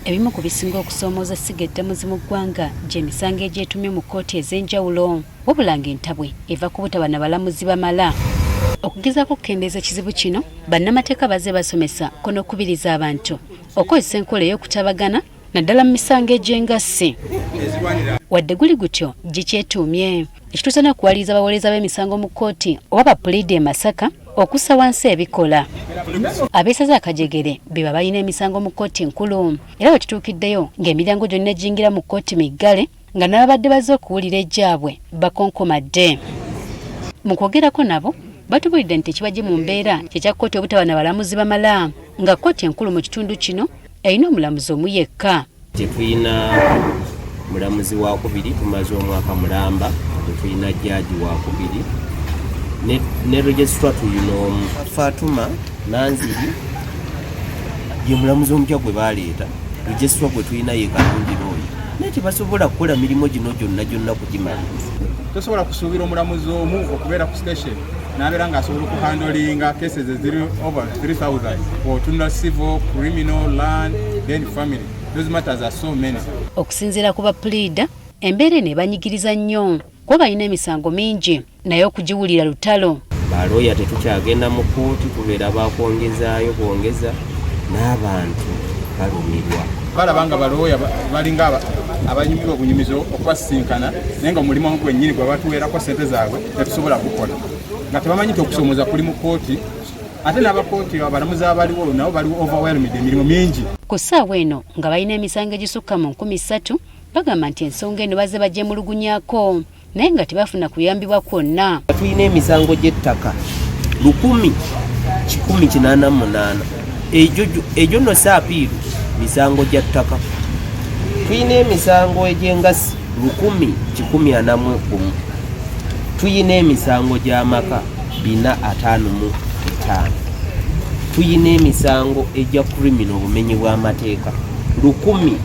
Ebimu ku bisinga okusoomooza essiga eddamuzi mu ggwanga gy'emisango egyetumye mu kkooti ez'enjawulo wabula ng'entabwe eva ku butaba na balamuzi bamala. Okugezaako okukendeeza ekizibu kino, bannamateeka bazze basomesa ko n'okukubiriza abantu okukozesa enkola ey'okutabagana naddala mu misango egy'engassi. Wadde guli gutyo gikyetuumye ekituusa n'okuwaliriza abawolereza b'emisango mu kkooti oba bapuliida e Masaka okussa wansi ebikola. Abeesaze akajegere be balina emisango mu kkooti enkulu era we tutuukiddeyo ng'emiryango gyonna egiyingira mu kkooti miggale nga n'ababadde bazze okuwulira egyabwe bakonkomadde. Mu kwogerako nabo batubuulidde nti ekibajje mu mbeera kye kya kkooti obutaba na balamuzi bamala nga kkooti enkulu mu kitundu kino erina omulamuzi omu yekka. Tetulina mulamuzi wakubiri, tumaze omwaka mulamba tetulina jaaji wakubiri ne registrar tulina omu. Fatuma Nanziri ye mulamuzi omupya gwe baleeta, registrar gwe tulina ye Kalundira oyo, naye tebasobola kukola mirimu gino gyonna gyonna kugimaliriza. Tosobola kusuubira omulamuzi omu okubeera ku station n'abeera ng'asobola okuhandlinga cases eziri over 3000 otunula civil, criminal, land, then family. Those matters are so many. Okusinziira ku bapuliida, embeera eno ebanyigiriza nnyo kuba balina emisango mingi naye okugiwulira lutalo. Balooya tetukyagenda mu kkooti, tubeera bakwongezaayo bwongeza n'abantu balumirwa. Balaba nga balooya balinga abanyumirwa obunyumizo okubasisinkana naye nga omulimu gwennyini gwe batuweerako ssente zaabwe tetusobola gukola nga tebamanyi nti okusoomoza kuli mu kkooti ate n'abakooti abalamuzi abaliwo nabo bali overwhelmed, emirimu mingi. Ku ssaawa eno nga balina emisango egisukka mu 3000 bagamba nti ensonga eno bazze bagyemulugunyaako naye nga tebafuna kuyambibwa kwonna. Tulina emisango gy'ettaka 1188, egyo nno si apiiru, misango gya ttaka. Tulina emisango egy'engassi 1141, tulina emisango gy'amaka 455, tulina emisango egya criminal, obumenyi bw'amateeka 1056.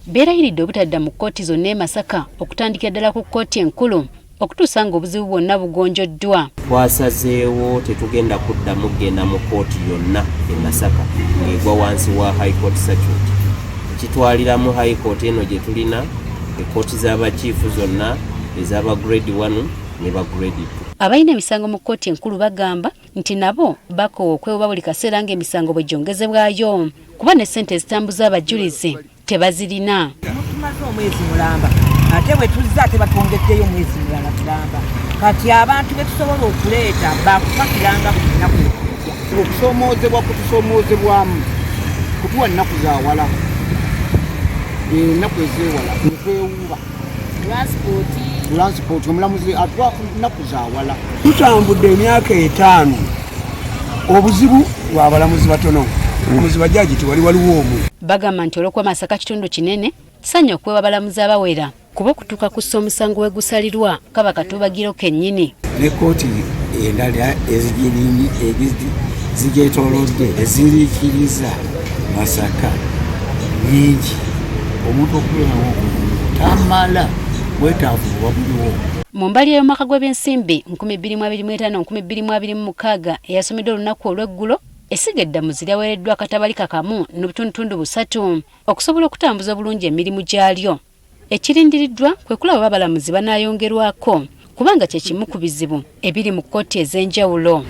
Beerayiridde obutadda mu kkooti zonna e Masaka okutandikira ddala ku kkooti enkulu okutuusa ng'obuzibu bwonna bugonjoddwa. Twasazeewo tetugenda kuddamu kugenda mu kkooti yonna e Masaka ng'egwa wansi wa High Court Circuit. Kitwaliramu High Court eno gye tulina, ekkooti z'abakiifu zonna ez'aba grade 1 ne ba grade 2. Abalina emisango mu kkooti enkulu bagamba nti nabo bakoowa okwewoba buli kaseera ng'emisango bwe gyongezebwayo kuba ne ssente ezitambuza abajulizi tebazirina. Tumaze omwezi mulamba ate bwe tuzze ate batwongeddeyo omwezi mulala mulamba. Kati abantu be tusobola okuleeta baakupakiranga buli nnaku okujja. Okusoomoozebwa kutusoomoozebwamu kutuwa nnaku za wala, ennaku ezeewala netwewuuba transport, omulamuzi atuwa nnaku za wala. Tutambudde emyaka 5, obuzibu bw'abalamuzi batono, omuzi bajaji tewali, waliwo omu. Bagamba nti olw'okuba Masaka kitundu kinene kisaanye okuweebwa abalamuzi abawera kuba okutuuka kussa omusango we gusalirwa kaba katuubagiro kennyini. Ne kkooti endala zigyetoolodde eziriikiriza Masaka nyingi, omuntu okubeerawo tamala bwetaavu buba buliwo. Mu mbalirira y'omwaka gw'ebyensimbi 2025 2026 eyasomeddwa olunaku olw'eggulo, essiga eddamuzi lyaweereddwa akatabalika 1.3 okusobola okutambuza obulungi emirimu gyalyo. Ekirindiriddwa kwe kulaba oba abalamuzi banaayongerwako kubanga kye kimu ku bizibu ebiri mu kkooti ez'enjawulo.